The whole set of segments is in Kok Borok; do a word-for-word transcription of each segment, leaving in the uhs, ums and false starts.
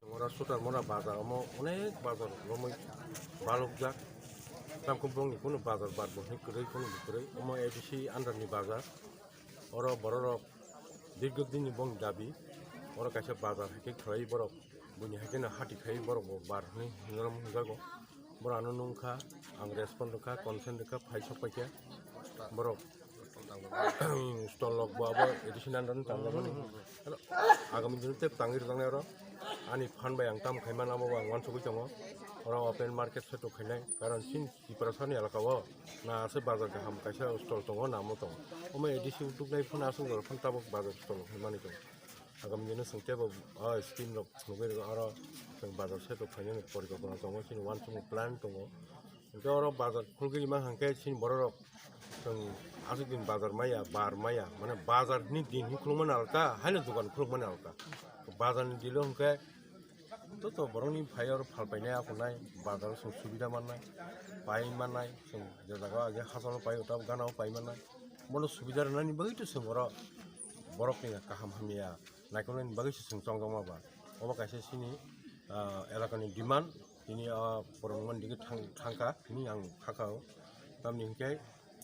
Mora sutar mora bazar omo onek bazar romoi balokjak. Tamkhe bongni kunu bazar bar bo hwnwi kwrwi kunu bo kwrwi. Omo A D C under ni bazar. Oro bororok dirgho dinni bongni dabi. Oro kaisa bazar hai khe khwlai borok buini hai kheno hati khai borok bo bar hwnwi hwnjago. Borok ano nungkha, ang respond rwkha, consent rwkha, phai sok paikha. Borok stall rok bo abo additional rok tangmani. Agami dino tei tangwi rwjaknai oro. Ani phan bai ang tamo khaimani abo ang uansugwi tongo. Oro open market setup khainai. Karon chini Tiprasani elaka o na aswk bazar kaham kaisa stall tongo, namo tongo. Omo A D C utuknai phano aswk jora phano tabuk bazar stall khaimani tongo. Agam dino chwng teibo o scheme rok nugwi rwgo, oro chwng bazar setup khainani porikopona tongo, chini uansukmung plan tongo. Hwnkhe oro bazar khulgwi ma hwnkhe chini bororok chwng aswk din bazar maya, bar maya, mane bazar ni din hwn khulukmani alka, haino dogan khulukmani alka. Bazar ni dilo hwnkhe joto borokni phai oro phal painai, aphunai, bazaro chwng subida mannai, pai mannai, chwng je jagao age hachalo paio, tamo ganao pai mannai. Bono subida rwnani bagwi to chwng oro borokni kaham hamya naikolnani bagwi se chwng chongjakma ba. Obo kaisa chini, ah, elakani demand, tini, ah, borok mani digi thang-, thangkha, tini ang khakao. Tamni hinkhe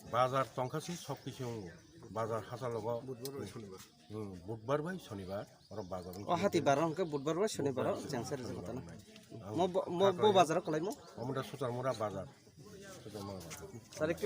bazar tongkha se sok kisi wngo. Bazar hachalogo. Budbar bai Shonibar. Hmm, Budbar bai Shonibar, oro bazar wngkha. O hati bar wngkha Budbar bai Shonibar o Budbar, chengsa rijak Shonibar tana. Ang Mo bo, mo bo khakao. Bazar o kwlaimo? Omo da Sutarmura bazar. Sutarmura bazar. Tarik